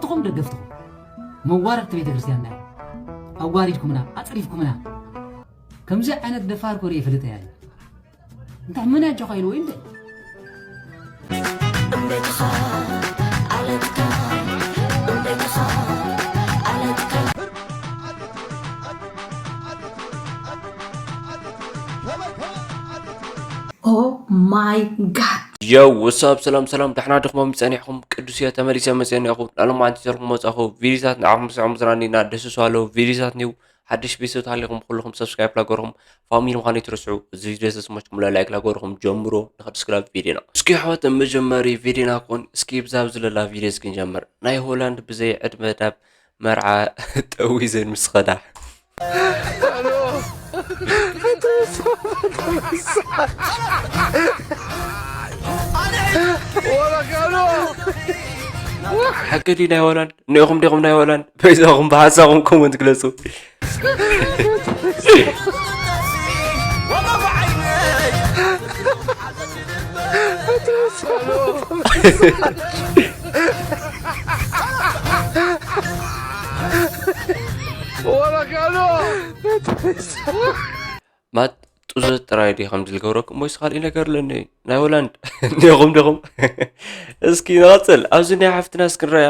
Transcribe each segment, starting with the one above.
ኹም ደገፍትኹም መዋረድቲ ቤተ ክርስቲያን ናይ ኣዋሪድኩምና ኣጽሪፍኩምና። ከምዚ ዓይነት ደፋር ኮሪ ይፈልጥ እያ። እንታይ ምን ያጃ ኻይሉ ወይ እንደ እምቤትኻ ኣለትካ እምቤትኻ ኣለትካ Oh my god. የው ወሳብ ሰላም ሰላም ዳሕና ድኽሞም ጸኒሕኩም ቅዱስ እየ ተመሊሰ መጽአኒኹ ናሎም ኣንቲ ዘርኩም መጻኹ ቪዲዮታት ንዓኹም ስዕም ዝራኒና ደስሱ ኣለዉ ቪዲዮታት ኒው ሓድሽ ቤተሰብ ተሃሊኹም ኩልኹም ሰብስክራይብ ላገርኹም ፋሚሊ ምዃኑ ይትርስዑ እዚ ቪዲዮ ተስሞችኩም ላይክ ላገርኹም ጀምሮ ንኸድስክራብ ቪዲዮና እስኪ ኣሕዋት መጀመሪ ቪዲዮና ኮን እስኪ ብዛብ ዝለላ ቪዲዮ እስኪ ንጀምር ናይ ሆላንድ ብዘይ ዕድመ ናብ መርዓ ጠዊዘን ምስ ኸዳ ሓቂ ድዩ ናይ ሆላንድ? እኒኦኹም ዲኹም ናይ ሆላንድ? በይዛኹም ብሓሳኹም ኮመንት ግለፁ። ማት ጡዘት ጥራይ ድየ ከምዚ ዝገብረኩም ወይስ ካልእ ነገር ኣለኒ ናይ ሆላንድ እኒኹም ዲኹም እስኪ ንቐፅል ኣብዚ ናይ ሓፍትና እስክንረያ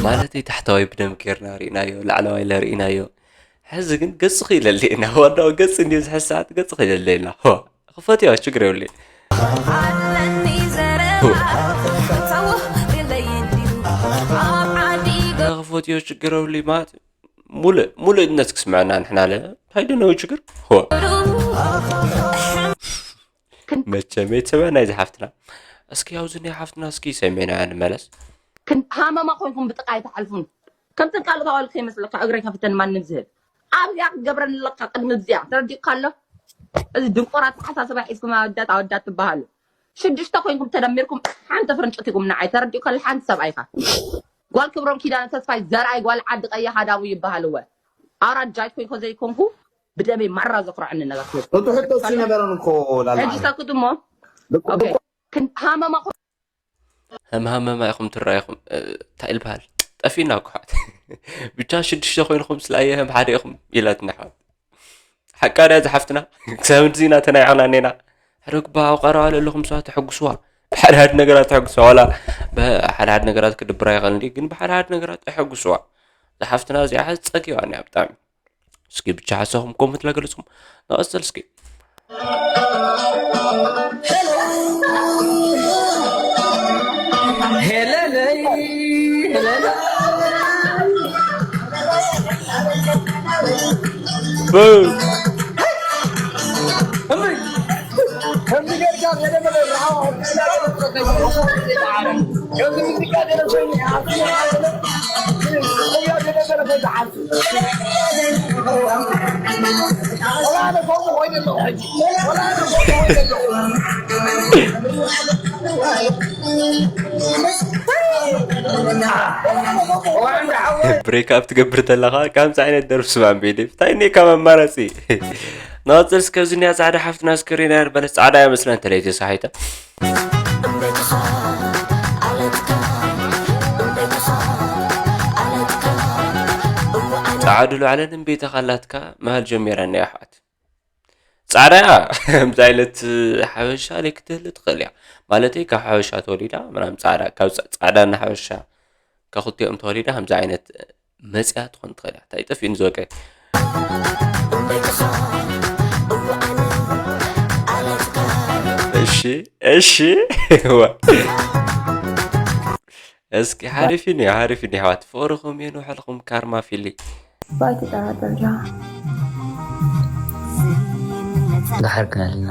ማለተይ ታሕተዋይ ብደም ጌርና ርኢናዮ ላዕለዋይ ለርኢናዮ ሕዚ ግን ገጽኺ ኢለለይ እና ዋናው ገጽ እንዲዩ ዝሕዝ ሰዓት ገጽኺ ኢለለይ እና ክፈትዮ ችግር የብለይ ክፈትዮ ችግር የብለይ ማለት ሙሉእ ሙሉእነት ክስምዐና ንሕና ለ እንታይ ደነው ችግር መቸም ቤተሰብያ ናይዚ ሓፍትና እስኪ ኣብዚ ናይ ሓፍትና እስኪ ሰሜናውያ ንመለስ ሃመማ ኮይንኩም ብጥቃ ኣይትሓልፉን ከምተን ካልኦት ኣዋልድ ከይመስለካ እግረይ ከፍተን ማንም ዝህብ ኣብዚኣ ክትገብረኒ ኣለካ ቅድሚ ብዚኣ ተረዲእካ ኣሎ እዚ ድንቆር ኣተሓሳስባ ሒዝኩም ኣወዳት ኣወዳት ትበሃሉ ሽዱሽተ ኮይንኩም ተደሚርኩም ሓንቲ ፍርንጭት ኢኩም ንዓይ ተረዲእካ ኣሎ ሓንቲ ሰብኣይካ ጓል ክብሮም ኪዳነ ተስፋይ ዘርኣይ ጓል ዓዲ ቀይሕ ሃዳሙ ይበሃል እወ ኣውራጃይት ኮይንኮ ዘይኮንኩ ብደመይ ማራ ዘኩርዐኒ ነገር ክብል እቱ ሕቶ እሱ ነበረን እኮ ላላ ሕጂ ሰክት እሞ ኦኬ ክን- ሃመማ ኮ- ህምሃመማ ኢኹም ትረኣይኹም እንታይ ኢልበሃል ጠፊና እኳ ብቻ ሽዱሽተ ኮይንኹም ስለ ኣየህም ሓደ ኢኹም ኢላትና ኣሕዋት ሓቃ ድያ ዝሓፍትና ክሳብ ንዚና ተናይዕና ኔና ሕረግባ ኣብ ቀረባ ለለኹም ሰባት ተሐጉስዋ ብሓድሓድ ነገራት ተሐጉስዋ ዋላ ብሓድሓድ ነገራት ክድብራ ይኽእል እንዲ ግን ብሓድሓድ ነገራት ተሐጉስዋ ዝሓፍትና እዚኣ ጸጊባ እኒያ ብጣዕሚ እስኪ ብቻ ሓሳኹም ኮመንት ላገለጽኩም ንቐጽል እስኪ ሄለለይ ሄለለይ break up ትገብር ተለኻ ከምዚ ዓይነት ደርፊ ስማዕ ቤደ ብታይ እኔ ካብ ኣማራፂ ንቐፅል እስከዚ እኒኣ ፃዕዳ ሓፍትና እስክሪና በለስ ፃዕዳ እያ መስለን ተለይቲ ሳሒተ ፃዕዱ ላዕለን እምቤታ ካላትካ መሃል ጀሚራ እኒኣ ኣሕዋት ፃዕዳ እያ ከምዚ ዓይነት ሓበሻ ለይ ክትህሊ ትኽእል እያ ማለተይ ካብ ሓበሻ ተወሊዳ ምናም ፃዕዳ ካብ ፃዕዳ እና ሓበሻ ካብ ክልቲኦም ተወሊዳ ከምዚ ዓይነት መፅያ ትኾን ትኽእል እያ እንታይ ጠፊኡኒ ዝበቀ እሺ እሺ እስኪ ሓሪፍ እዩ ሓሪፍ እዩ ኣሕዋት ፍቕርኹም የንውሐልኩም ካርማ ፊሊ ባይ ትጠራጠር ዲኻ? ዳሕር ክነልና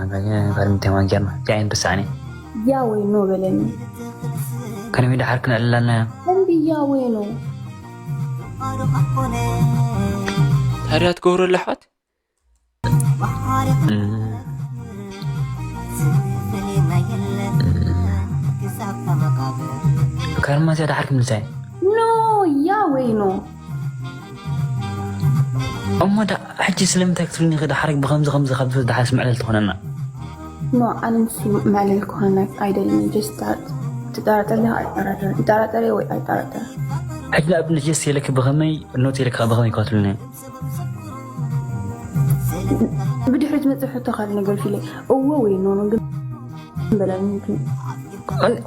ቫለንታይን ጌርና ቲኣይን ብሳዕኒ ያ ወይ ኖ በለኒ ከነሚ ዳሕር ክነልላና እንዲ ያ ወይ ኖ ታዲያ ትገብሩ ኣለሓት ከርማ እዚኣ ዳሓር ክምልሳ እየ ኖ ያ ወይ ኖ እሞ ዳ ሕጂ ስለምንታይ ክትብልኒ ኸ ዳሓር ብኸምዚ ከምዚ ካብ ዝብል ዳሓር ስምዕለል ትኾነና ኖ፣ ኣነ ንሱ መዕለል ክኾነክ ኣይደልን። ጀስት ትጠራጠር ዲኻ ኣይጠራጠር፣ ይጠራጠር ወይ ኣይጠራጠር። ሕጂ ንኣብነት ጀስት የለክ ብኸመይ ኖት የለክ ብኸመይ ይከትሉኒ? ብድሕሪ ዝመፅእ ሕቶ ካልእ ነገር ፊለ እዎ ወይ ኖ ነው ግን በላል።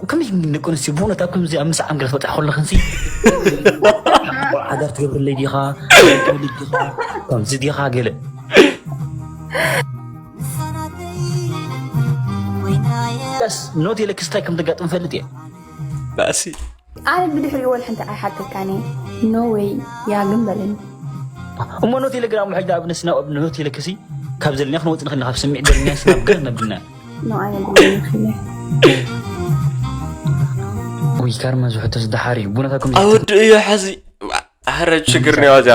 ከመይ ደቂ ኣንስትዮ ብእውነት ኣብ ከምዚ ኣብ ምስዓም ገለ ክትበፅሕ ከለኽንሲ ዓገር ትገብርለይ ዲኻ? ትውልድ ዲኻ? ከምዚ ዲኻ ገለ ኖት የለ ክስታይ ከም ተጋጥም ፈልጥ እየ። ባእሲ ኣነ ብድሕሪኡ ወላ ሓንቲ ኣይሓተካን እየ። ኖ ወይ ያ ግን በለኒ። እሞ ኖት የለ ግን ኣብ ምሕጅ ንኣብነት ናብ ኖት የለ ክሲ ካብ ዘለና ክንወፅ ንኽእል ካብ ስምዒት ዘለና ስናብ ገር ነብልና ኖ ኣነ ግን ይኽእል ወይ ካርማ ዝሕተስ ደሓር እዩ ቡነታ ከም ኣወድ እዩ ሓዚ ኣረ ችግር ነው ያዛ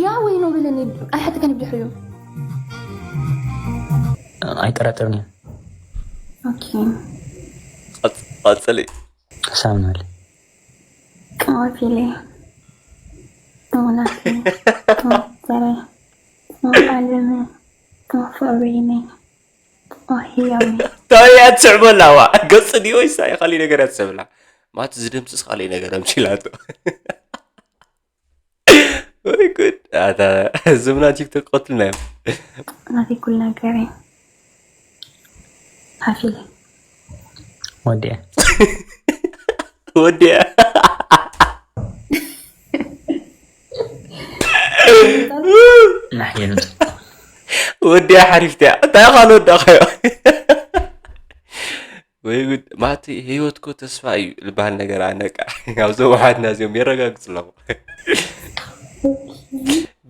ያ ወይ ኖ በለኒ። ኣይሓተካን ብድሕሪኡ ኣይጠራጠርን እየ። ኦኬ ቀጽሊ ሳምናል ከማፊሌ ከመናፊ ከመፍጠረ ከመዓለመ ከመፍረይነ ከመህያሜ እንታይ እያ ትስዕበላ ዋ ገጽ ድዮ ይሳ ካልእ ነገር እያ ትስዕብላ ማት ዝድምስስ ካልእ ነገር ኣምሲላቶ ወይ ጉድ ኣታ ዝምና ቲክቶክ ቀትልና እዮም ናተይ ኩሉ ነገረይ ሓፊለ ወዲያ ወዲያ ናሕየሉ ወዲያ ሓሪፍትያ እንታይ ኻል ወዳኻዮ ወይ ጉድ ማቲ ህይወት እኮ ተስፋ እዩ ዝበሃል ነገር ኣነቃ ኣብዞም ኣሓትና እዚኦም የረጋግፅ ኣለኹ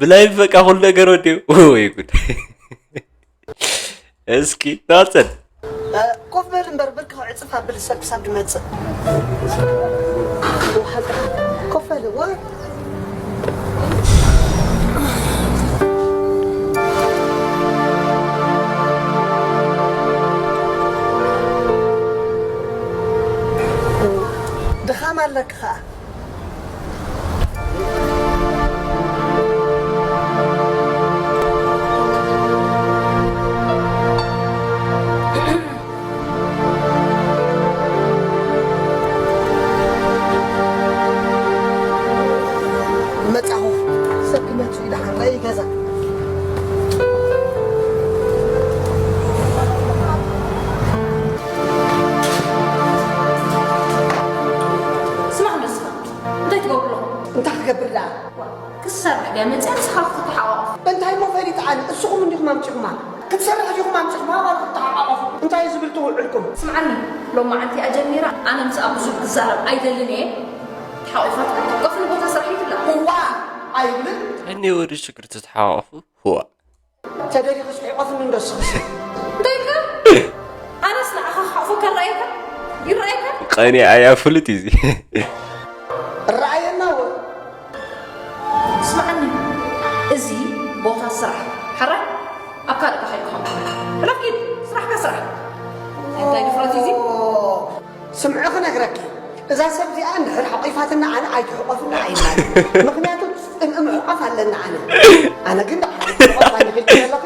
ብላይ በቃ ኩሉ ነገር ወዲኡ ወይ ጉድ እስኪ ናፀን ኮፍ በል እምበር ብርኪ ክዕፅፍ ኣብል ሰብ ክሳብ ድመፅእ ኮፍ በል እዋ ድኻም ኣለኪ ኸዓ መፃኹ ሰብ ክመፁ እዩ ደሓን ረኢ ገዛ ስማዕ ንስኻ እንታይ ትገብር ኣለኹ እንታይ ክገብር ደኣ ክሰርሕ ድያ መፅያ ንስኻ ክትተሓቋቐፍ እንታይ እሞ ፈሊጠ ኣነ እስኹም እንዲኹም ኣምፂኹማ ክትሰርሕ ዲኹም ኣምፂኹማ ማለት ክትተሓቋቐፉ እንታይ ዝብል ትውዕልኩም ስምዓኒ ሎም መዓልቲ እያ ጀሚራ ኣነ ምስኣ ብዙሕ ክዛረብ ኣይደልን እየ ተሓቂፋትካ ትቀፍሉ ቦታ ስራሕ ይብላ እዋ ኣይብልን እኔ ወዲ ሽግር ትተሓቋቐፉ ህዋ ተደሊኺ ስሒቆፍኒ እንዶ ስኽሲ እንታይ ኢልካ ኣነስ ንዓኻ ክሓቑፈካ ይረኣየካ ይረኣየካ ቀኒ ኣያ ፍሉጥ እዩ እዚ ረኣየና ወ ስምዓኒ እዚ ቦታ ስራሕ ሕራይ ኣብ ካልእ ካኸይድካ ሕለፍ ኪድ ስራሕካ ስራሕ እንታይ ድፍረት እዩ እዚ ስምዒ ክነግረኪ እዛ ሰብ እዚኣ እንድሕር ሓቂፋትና ኣነ ኣይትሕቆፍና ኣይናል ምክንያቱ ፅምኢ ምሕቋፍ ኣለና ኣነ ኣነ ግን ደሓር ትሕቆፍ ኣይንክልቲ ዘለኺ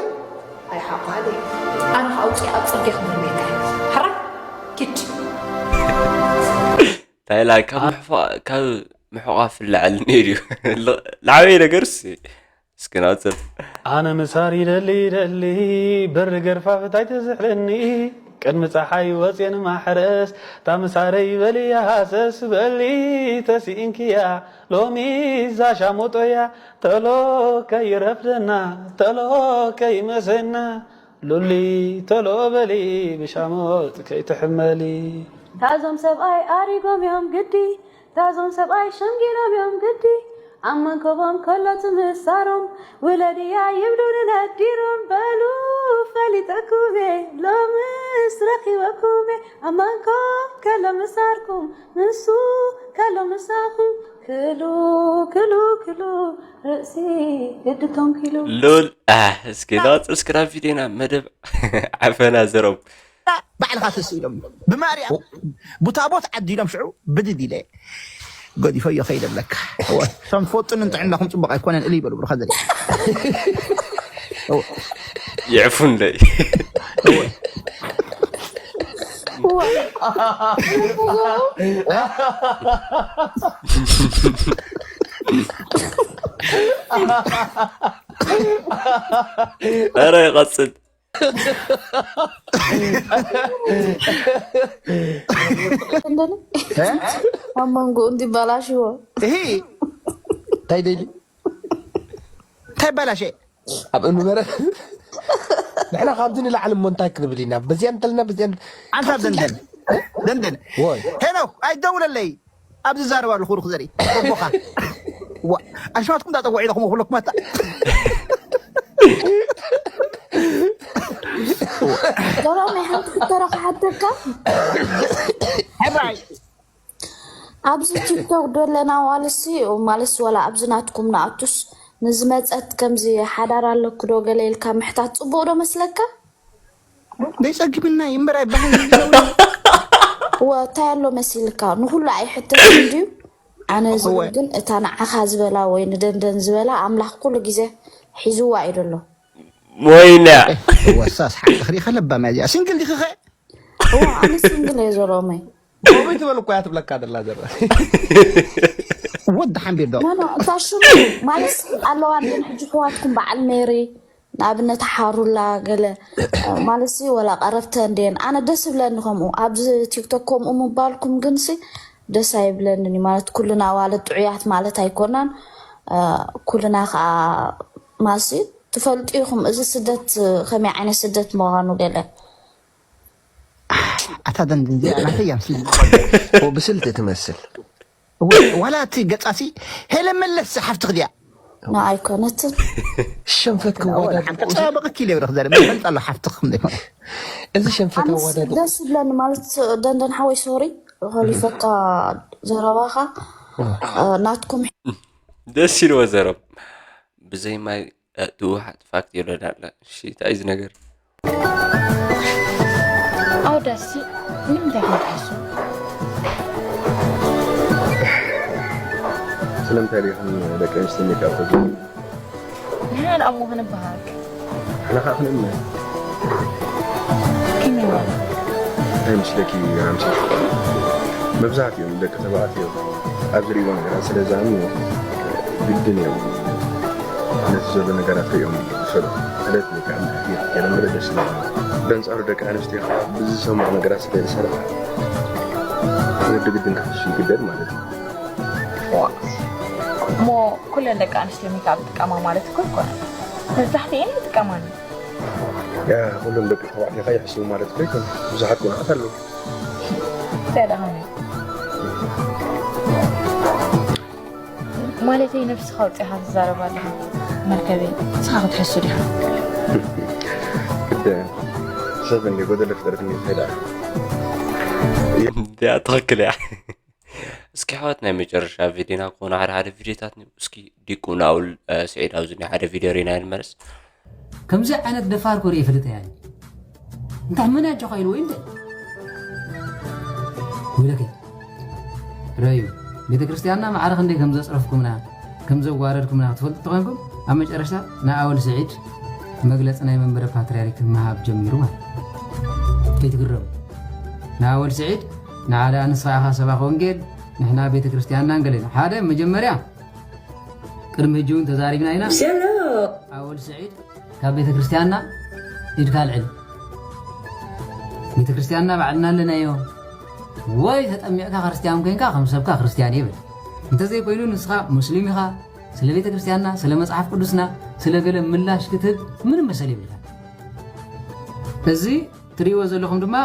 ኣይሓቋኒ ኣነ ከኣውፅእ ኣብ ፅርጊያ ክምህመካ ሕራ ኪድ ታይላ ካብ ምሕቋፍ ካብ ምሕቋፍ ላዕሊ ነይሩ እዩ ላዕበይ ነገርስ እስኪ ናውፅል ኣነ ምሳር ይደሊ ይደሊ በሪ ገርፋፍት ኣይትስሕልኒ ቅድሚ ፀሓይ ወፅየ ንማሕረስ እታ ምሳረይ በልያ ሃሰስ በሊ ተስኢንክያ ሎሚ እዛ ሻሞጦያ ተሎ ከይረፍደና ተሎ ከይመሰና ሉሊ ተሎ በሊ ብሻሞጥ ከይትሕመሊ ታዞም ሰብኣይ ኣሪጎም እዮም ግዲ ታዞም ሰብኣይ ሸምጊሎም እዮም ግዲ ኣብ መንከቦም ከሎ ትምሳሮም ውለድያ ይብሉ ንነዲሮም በሉ ፈሊጠኩሜ ሎምስ ረኪበኩሜ ኣብ መንኮም ከሎ ምሳርኩም ንሱ ከሎ ምሳኹም ክሉ ክሉ ክሉ ርእሲ ግድቶም ኪሉ ሉል እስኪ ላውፅ እስክራብ ቪድዮና መደብ ዓፈና ዘረቡ ባዕልኻ ተስኢሎም ብማርያም ቡታቦት ዓዲሎም ሽዑ ብድድ ኢለ ገዲፈዮ ከይደ ኣለካ እቶም ትፈልጡኒ ንጥዕናኹም ፅቡቅ ኣይኮነን እል ይበሉ ብሩኻ ዘለ ይዕፉንለይ ኧረ ይቐጽል። እንደነ ኣብ መንጎ እንዲባላሽዎ ይሄ እንታይ ደሊ እንታይ በላሸ ኣብ እንበረ ንሕና ካብዚ ንላዕሊ እሞ እንታይ ክንብል ኢና? በዚኣ እንተልና በዚኣ ኣንታ ደንደን ደንደን ወይ ሄኖክ ኣይደውለለይ ኣብዚ ዛረብ ኣለኹ ሩክ ዘርኢ ቦኻ ኣሽማትኩም ዳፀውዒ ኢኹም ክብለኩም ኣታ ዶሮ ናይ ሓንቲ ክተረኹ ሓተካ ሕራይ ኣብዚ ቲክቶክ ዶ ኣለና ዋልሲ ማለስ ወላ ኣብዚ ናትኩም ንኣቱስ ንዝመፀት ከምዚ ሓዳር ኣለኩ ዶ ገለ ኢልካ ምሕታት ፅቡቅ ዶ መስለካ ዘይፀግምና ይምበር ኣይባሃል ወ እንታይ ኣሎ መሲልካ ንኩሉ ኣይሕተትን ድዩ ኣነ ዝብል ግን እታ ንዓኻ ዝበላ ወይ ንደንደን ዝበላ ኣምላኽ ኩሉ ግዜ ሒዝዋ እዩ ደሎ ወይና ወሳስ ሓቂ ክሪኢ ከለባ መዚኣ ሲንግል ዲኺኸ እዋ ኣነ ሲንግል እየ ዘሎመይ ኮመይ ትበል እኮ እያ ትብለካ ደላ ዘረ ወዲ ሓምቢር ዶ ኖ ኖ እታ ሽሙ ማለት ኣለዋ ግን ሕጂ ሕዋትኩም በዓል ሜሪ ንኣብነት ሓሩላ ገለ ማለት ሲ ወላ ቀረብተ እንዴን ኣነ ደስ ይብለኒ ከምኡ ኣብዚ ቲክቶክ ከምኡ ምባልኩም ግን ሲ ደስ ኣይብለንን እዩ ማለት ኩልና ኣዋልድ ጥዑያት ማለት ኣይኮናን ኩልና ከዓ ማሲ ትፈልጡ ኢኹም እዚ ስደት ከመይ ዓይነት ስደት ምዃኑ ገለ ኣታ ደንድን እዚኣ ናተይ እያ ምስሊ ብስልቲ ትመስል ዋላ እቲ ገጻሲ ሄለ መለስ ሓፍትኽ ድያ ንኣይኮነትን ሸንፈት ክዋዳድ ሓንተ ጸባበቐኪ ኢለ ብረኽ ዘረ ፈልጥ ኣሎ ሓፍትኽ ከም ዘይኮነ እዚ ሸንፈት ኣነስ ኣዋዳድ ደስ ይብለኒ ማለት ደንደን ሓወይ ሶሪ ኸሊፈካ ዘረባኻ ናትኩም ደስ ኢልዎ ዘረብ ብዘይ ማይ ትውሓጥ ፋክት ይረዳ ኣላ እሺ እንታይ እዚ ነገር ኣውዳሲ ንምንታይ ከም ትሕሱ ስለምንታይ ዲኹም ደቂ ኣንስትዮ ሜካፕ ተገይሩ ንሕና ንኣምዎ ክንበሃግ ንኻ ክንእመ ከመይ ማለት እንታይ ምስለኪ ራምሲ መብዛሕትኦም ደቂ ተባዕትዮ ኣብ ዝርእይዎ ነገራት ስለ ዝኣምኑ ግድን እዮም ነቲ ዘሎ ነገራት ርእዮም ዝፈሉ ስለዚ ከዓ የለምበረ ደስ ይላል በንጻሩ ደቂ ኣንስትዮ ከዓ ብዝሰምዑ ነገራት ስለ ዝሰርሓ ወዲ ግድን ክሕሱ ይግደድ ማለት እዩ እሞ ኩለን ደቂ ኣንስትዮ ሜካፕ ጥቀማ ማለት እኮ ይኮነ መብዛሕትኤን ይጥቀማኒ ያ ኩሎም ደቂ ተባዕትዮ ከይሕስቡ ማለት እኮ ይኮነ ብዙሓት ቁኑዓት ኣለዉ እንታይ ደኣ ኾነ ማለተይ ነብስኻ ኣውፂኻ ትዛረብ ኣለኻ መርከበይ ንስኻ ክትሕሱ ዲኻ ግደ ሰብ እንደ ጎደለ ፍጥረት እንደ ይኸዳ እያ ትኽክል እያ እስኪ ኣሕዋት ናይ መጨረሻ ቪድዮና ክኾኑ ሓደ ሓደ ቪድዮታት ንዩ እስኪ ዲቁ ናውል ስዒድ ኣብዚ ናይ ሓደ ቪድዮ ሪና ንመለስ ከምዚ ዓይነት ደፋር ኮሪኤ ይፈልጥ እያ እንታይ መን ኣጆኻ ኢልዎ እንደ ወይለከ ረዩ ቤተ ክርስቲያንና ማዕረ ክንደይ ከም ዘፅረፍኩምና ከም ዘዋረድኩምና ክትፈልጡ ተኾንኩም ኣብ መጨረሽታ ንኣወል ስዒድ መግለፂ ናይ መንበረ ፓትርያርክ ምሃብ ጀሚሩ ማለት ከይትግረሙ ንኣወል ስዒድ ንዓዳ ንስኻ ኢኻ ሰባኺ ወንጌል ንሕና ቤተ ክርስቲያንና እንገሌና ሓደ መጀመርያ ቅድሚ ሕጂ እውን ተዛሪብና ኢና ኣወል ስዒድ ካብ ቤተ ክርስቲያንና ኢድካ ኣልዕል ቤተ ክርስቲያንና ባዕልና ኣለናዮ ወይ ተጠሚቕካ ክርስቲያን ኮንካ ከም ሰብካ ክርስቲያን ይብል እንተዘይኮይኑ ንስኻ ሙስሊም ኢኻ ስለ ቤተ ክርስቲያንና ስለ መፅሓፍ ቅዱስና ስለ ገለ ምላሽ ክትህብ ምንም መሰል ይብልካ እዚ ትሪእዎ ዘለኹም ድማ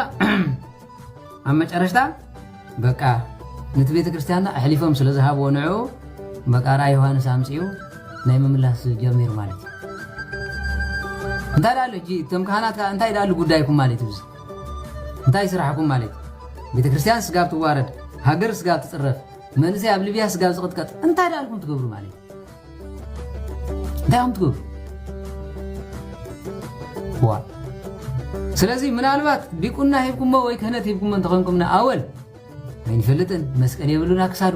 ኣብ መጨረሽታ በቃ ነቲ ቤተ ክርስቲያንና ኣሕሊፎም ስለ ዝሃብዎ ንዕኡ በቃ ራእይ ዮሃንስ ኣምፅኡ ናይ ምምላስ ጀሚሩ ማለት እዩ እንታይ ዳኣሉ እጂ እቶም ካህናት ከዓ እንታይ ዳኣሉ ጉዳይኩም ማለት እዩ እንታይ ስራሕኩም ማለት እዩ ቤተ ክርስቲያን ስጋብ ትዋረድ ሃገር ስጋብ ትፅረፍ መንእሰይ ኣብ ሊብያ ስጋብ ዝቕጥቀጥ እንታይ ዳኣልኩም ትገብሩ ማለት እዩ እንታይ እዮም ትገብሩ ዋ ስለዚ ምናልባት ዲቁና ሂብኩሞ ወይ ክህነት ሂብኩሞ እንተኾንኩም ንኣወል ኣይንፈልጥን መስቀል የብሉን ኣክሳዱ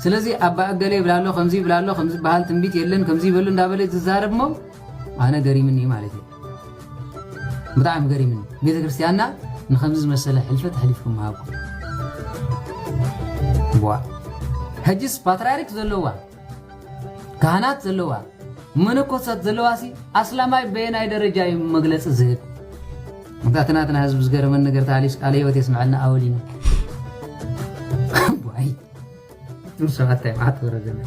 ስለዚ ኣባ እገለ ይብላ ኣሎ ከምዚ ይብላ ኣሎ ከምዚ በሃል ትንቢት የለን ከምዚ ይበሉ እንዳበለ ዝዛረብ ሞ ኣነ ገሪምኒ ማለት እዩ ብጣዕሚ ገሪምኒ ቤተ ክርስቲያንና ንኸምዚ ዝመሰለ ሕልፈት ኣሕሊፍኩም ምሃብኩም። ቧ። ሕጅስ ፓትርያርክ ዘለዋ፣ ካህናት ዘለዋ፣ መነኮሳት ዘለዋሲ ኣስላማይ በየናይ ደረጃ እዩ መግለጺ ዝህብ? እንታ እቲ ናትና ህዝቢ ዝገርመን ነገር ተሃልዩስ ቃለ ህይወት የስምዐልና ኣወሊኖ። ቧይ። እቶም ሰባት እንታይ መዓት ወረደና።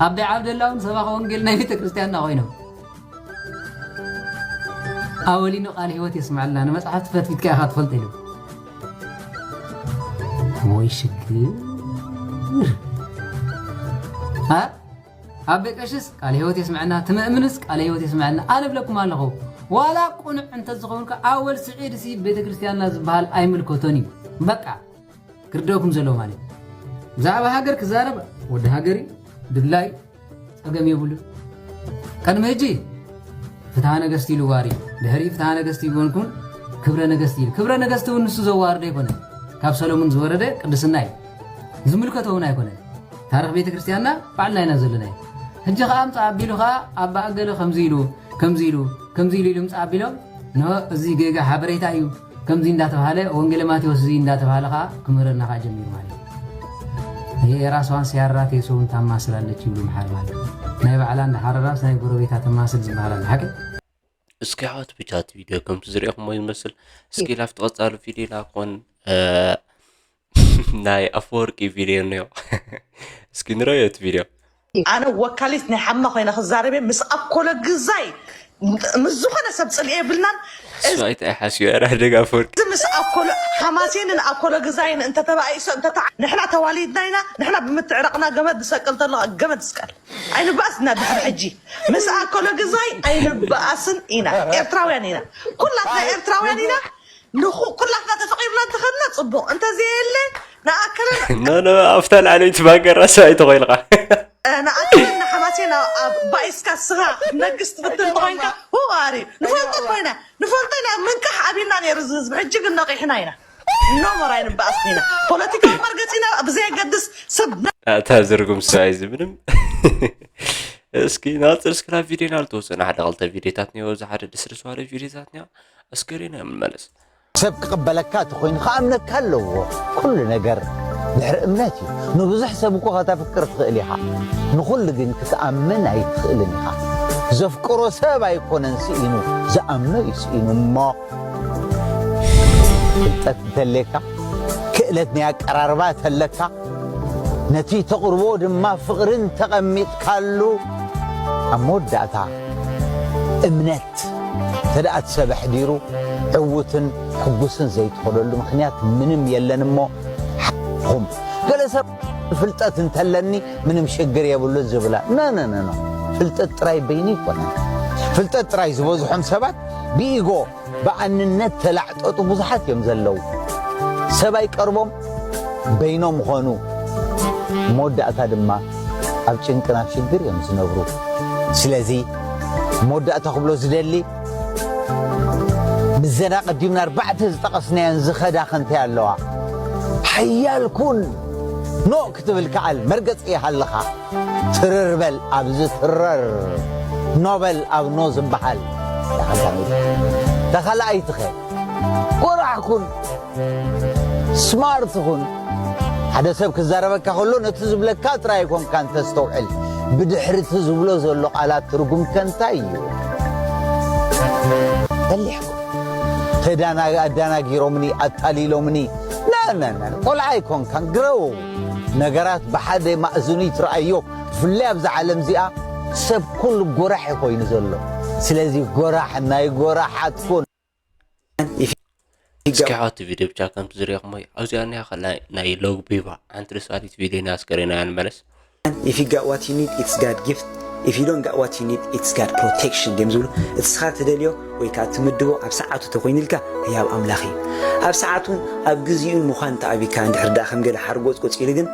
ኣቦይ ዓብደላ እውን ሰባኺ ወንጌል ናይ ቤተ ክርስቲያንና ኮይኖም። ኣወሊኖ ቃለ ህይወት የስምዐልና፣ ንመጽሓፍቲ ፈትፊትካ ኢኻ ትፈልጥ ኢሉ። ወይ ሽግር። ኣ-፣ ኣቦይ ቀሽስ ቃለ ህይወት የስምዐና፣ ትመእምንስ ቃለ ህይወት የስምዐና። ኣነ እብለኩም ኣለኹ፣ ዋላ ቁኑዕ እንተዝኸውን ከ ኣወል ስዒድ ሲ ቤተ ክርስቲያንና ዝበሃል ኣይምልከቶን እዩ። በቃ። ክርደእኩም ዘለዎ ማለት እዩ። ብዛዕባ ሃገር ክዛረብ ወዲ ሃገር እዩ፣ ድላይ ጸገም የብሉን። ቅድሚ ሕጂ ፍትሃ ነገስት ኢሉ ዋሪ፣ ድሕሪ ፍትሃ ነገስት ይኮንኩን ክብረ ነገስት ኢሉ። ክብረ ነገስት እውን ንሱ ዘዋርዶ ኣይኮነን። ካብ ሰሎሙን ዝወረደ ቅድስና እዩ። ዝምልከቶ እውን ኣይኮነን። ታሪኽ ቤተ ክርስቲያንና ባዕልና ኢና ዘለና እዩ። ሕጂ ኸዓ ኣምጻ ኣቢሉ ኸዓ ኣባ ኣገለ ከምዚ ኢሉ፣ ከምዚ ኢሉ፣ ከምዚ ኢሉ ኢሉ ምጻ ኣቢሎም፣ ንሆ እዚ ጌጋ ሓበሬታ እዩ። ከምዚ እንዳተባሃለ ወንጌለ ማቴዎስ እዚ እንዳተባሃለ ኸዓ ክምህረና ኸዓ ጀሚሩ ማለት እዩ። ይሄ የራሷን ሲያራቴ ሰውን ታማስላለች ይብሉ መሓር ማለት እዩ። ናይ ባዕላ እንዳሓረራስ ናይ ጎረቤታ ተማስል ዝበሃል ኣሎ። ሓቂ? እስኪ ኣሕዋት ብቻ እቲ ቪድዮ ከምቲ ዝሪእኹሞ እዩ ዝመስል። እስኪ ላፍቲ ቀጻሉ ቪድዮና ክኾን፣ እ፣ ናይ ኣፈወርቂ ቪድዮ እኒኦ። እስኪ ንረዮ እቲ ቪድዮ። ኣነ ወካሊት ናይ ሓማ ኮይነ ክዛረብ እየ። ምስ ኣኮለ ግዛይ ምስ ዝኾነ ሰብ ጽልኢ የብልናን። እሱ ኣይታይ ሓስዮ ያራ ደጋ ኣፈወርቂ። እዚ ምስ ኣኮሎ ሓማሴንን ኣኮሎ ግዛይን እንተተባኢሶ እንተተዓ ንሕና ተዋሊድና ኢና። ንሕና ብምትዕራቕና ገመድ ዝሰቅል ተሎ ገመድ ዝስቀል። ኣይንበኣስ ኢና ድሕሪ ሕጂ። ምስ ኣኮሎ ግዛይ ኣይንበኣስን ኢና። ኤርትራውያን ኢና። ኩላትና ኤርትራውያን ኢና። ንኹ ኩላትና ተፈቒድና እንተኸድና ጽቡቕ። እንተዘየለ ንኣከለን ኖ ኖ፣ ኣብታ ላዕለይቲ ባንገራ ሰብኣይ ተኾይልኻ። ንኣከለን ንሓማሴን ኣብ ባኢስካ ስጋ ክትነግስ ትፍትን ተኾይንካ፣ ሁዋሪ ንፈልጦ ኮይና ንፈልጦ ኢና። ምንቃሕ ኣቢልና ነይሩ እዚ ህዝቢ። ሕጂ ግን ነቒሕና ኢና። ኖ ሞር ኣይንበኣስን ኢና። ፖለቲካዊ መርገጺና ብዘየገድስ ሰብ ኣታ ዝርጉም ሰብኣይ እዚ ምንም። እስኪ ናጽር እስኪ ናብ ቪድዮና ልተወሰነ ሓደ ክልተ ቪድዮታት እኒኦ፣ እዚ ሓደ ደስ ደስ በሃሊ ቪድዮታት እኒኦ። እስኪ ሪና ንመለስ። ሰብ ክቕበለካ እንተኾይኑ ክኣምነካ ኣለዎ። ኩሉ ነገር ድሕሪ እምነት እዩ። ንብዙሕ ሰብ እኮ ከተፍቅር ትኽእል ኢኻ፣ ንኹሉ ግን ክትኣምን ኣይትኽእልን ኢኻ። ዘፍቅሮ ሰብ ኣይኮነን ስኢኑ፣ ዝኣምኖ እዩ ስኢኑ። እሞ ፍልጠት እንተለካ፣ ክእለት ናይ ኣቀራርባ እንተለካ፣ ነቲ ተቕርቦ ድማ ፍቕርን ተቐሚጥካሉ፣ ኣብ መወዳእታ እምነት እንተ ደኣ እቲ ሰብ ኣሕዲሩ፣ ዕዉትን ሕጉስን ዘይትኾነሉ ምኽንያት ምንም የለን። እሞ ሓኹም ገለ ሰብ ፍልጠት እንተለኒ ምንም ሽግር የብሉን ዝብላ፣ ኖ፣ ኖ፣ ኖ፣ ኖ። ፍልጠት ጥራይ በይኑ ይኮነን። ፍልጠት ጥራይ ዝበዝሖም ሰባት ብኢጎ ብኣንነት ተላዕጠጡ ብዙሓት እዮም ዘለዉ። ሰብ ኣይቀርቦም፣ በይኖም ኾኑ። መወዳእታ ድማ ኣብ ጭንቅን ኣብ ሽግር እዮም ዝነብሩ። ስለዚ መወዳእታ ክብሎ ዝደሊ፣ ምስዘን ኣቐዲምና ኣርባዕተ ዝጠቐስናየን ዝኸዳ ከንታይ ኣለዋ። ሓያል ኩን፣ ኖእ ክትብል ከኣል፣ መርገጺ ይሃልኻ። ትርር በል ኣብዚ ትረር፣ ኖ በል ኣብ ኖ ዝበሃል። ተኻላኣይትኸ፣ ጎራሕ ኩን፣ ስማርት ኩን። ሓደ ሰብ ክዛረበካ ከሎ ነቲ ዝብለካ ጥራይ ኣይኮንካን ተስተውዕል፣ ብድሕሪ እቲ ዝብሎ ዘሎ ቃላት ትርጉም ከ እንታይ እዩ? በሊሕኩም። ተዳና-፣ ኣዳናጊሮምኒ፣ ኣታሊሎምኒ። ና፣ ና፣ ና፣ ቆልዓ ኣይኮንካን፣ ግረው። ነገራት ብሓደ ማእዝኑ ይትረኣዮ። ብፍላይ ኣብዛ ዓለም እዚኣ ሰብ ኩሉ ጎራሕ እዩ ኮይኑ ዘሎ። ስለዚ ጎራሕ ናይ ጎራሓት ኩን። እስኪ ሓወቲ ቪድዮ ብቻ ከምቲ ዝሪእኹሞ እዩ። ኣብዚኣ እኒኣ ከላ ናይ ሎግ ቢባ ሓንቲ ደስ በሃሊት ቪድዮ ኢና ኣስከሬና ንመለስ። If you got what you need, it's God gift. If you don't got what you need, it's God protection ድዮም ዝብሉ። እቲ ንስኻ ትደልዮ ወይ ከዓ ትምድቦ ኣብ ሰዓቱ ተኾይኑልካ ህያብ ኣምላኽ እዩ። ኣብ ሰዓቱን ኣብ ግዚኡን ምዃን ተኣቢካ እንድሕር ደኣ ከም ገለ ሓርጎጽጎጽ ኢሉ ግን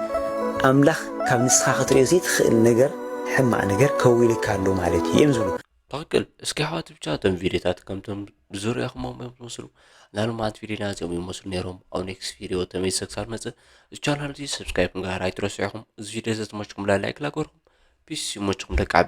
ኣምላኽ ካብ ንስኻ ክትሪኦ ዘይትኽእል ነገር ሕማቕ ነገር ከዊልካ ኣሎ ማለት እዩ እዮም ዝብሉ። ትኽክል። እስኪ ኣሕዋት ብቻ እቶም ቪድዮታት ከምቶም ዝሪእኹሞም እዮም ዝመስሉ። ናይ ሎማዓንቲ ቪድዮና እዚኦም ይመስሉ ነይሮም። ኣብ ኔክስት ቪድዮ ተመሊሰ ክሳብ መጽእ፣ እዚ ቻናል እዚ ሰብስክራይብ ምግባር ኣይትረስዑ ኢኹም። እዚ ቪድዮ እዚ ተመችኩም ላይክ ላገርኩም። ፒስ ይመችኩም ደቂ ዓቢ።